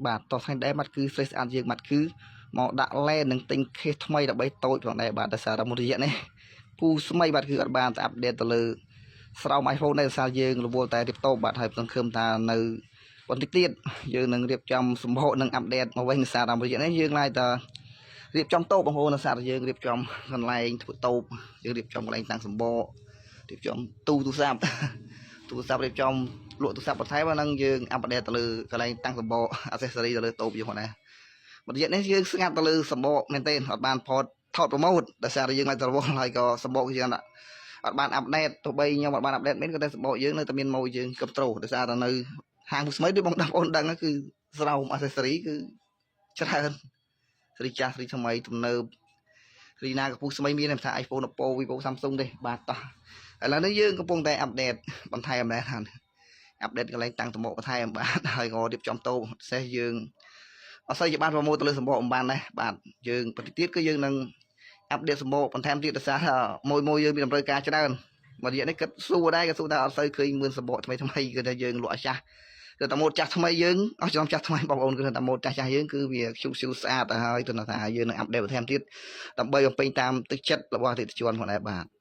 បាទតោះថ្ងៃដែរបាទគឺស្រីស្អាតយើងបាទគឺមកដាក់លែនិងទិញ case ថ្មីដើម្បីតូចផងដែរបាទដោយសារតែមួយរយៈនេះពូស្មីបាទគឺអត់បានទៅ update ទៅលើស្រោម iPhone ដែរដោយសារយើងរវល់តែរៀបតូបបាទហើយសង្ឃឹមថានៅបន្តិចទៀតយើងនឹងរៀបចំសម្បកនិង update មកវិញដោយសារតែមួយរយៈនេះយើងឡាយតែរៀបចំតូបបងប្អូនដោយសារតែយើងរៀបចំកន្លែងធ្វើតូបយើងរៀបចំកន្លែងតាំងសម្បករៀបចំទូទូរស័ព្ទ ទូរស័ព្ទរៀបចំលក់ទូរស័ព្ទបន្ថែមហ្នឹងយើង update ទៅលើកន្លែងតាំងសម្បក accessory ទៅលើតូបយើងផងដែរមួយរយៈនេះយើងស្ងាត់ទៅលើសម្បកមែនទេអត់បានផតថត promote ដោយសារតែយើងឡើងទៅរវល់ហើយក៏សម្បកយើងអត់បាន update ទោះបីខ្ញុំអត់បាន update មែនក៏តែសម្បកយើងនៅតែមានម៉ូយយើងគ្រប់ត្រូលដោយសារតែនៅហាងពុស្មីដូចបងប្អូនដឹងគឺស្រោម accessory គឺច្រើនស្រីចាស់ស្រីថ្មីទំនើបរីណាកពុះស្មីមានថា iPhone Oppo Vivo Samsung ទេបាទតោះឥឡូវនេះយើងកំពុងតែ update បន្ថែមដែរថា update កន្លែងតាំងសម្បកបន្ថែមបាទហើយក៏រៀបចំតូបពិសេសយើងអត់សូវជាបាន promote ទៅលើសម្បកអំបានដែរបាទយើងបន្តិចទៀតគឺយើងនឹង update សម្បកបន្ថែមទៀតដោយសារមួយមួយយើងមានតម្រូវការច្រើនមួយរយៈនេះគិតសួរដែរក៏សួរថាអត់សូវឃើញមឿនសម្បកថ្មីថ្មីគឺថាយើងលក់អាចាស់គឺតែម៉ូតចាស់ថ្មីយើងអស់ចំចាស់ថ្មីបងប្អូនគឺថាម៉ូតចាស់ចាស់យើងគឺវាខ្ជុះខ្ជុះស្អាតទៅហើយទៅថាយើងនឹង update បន្ថែមទៀតដើម្បីបំពេញតាមទឹកចិត្តរបស់អតិថិជនផងដែរបាទ។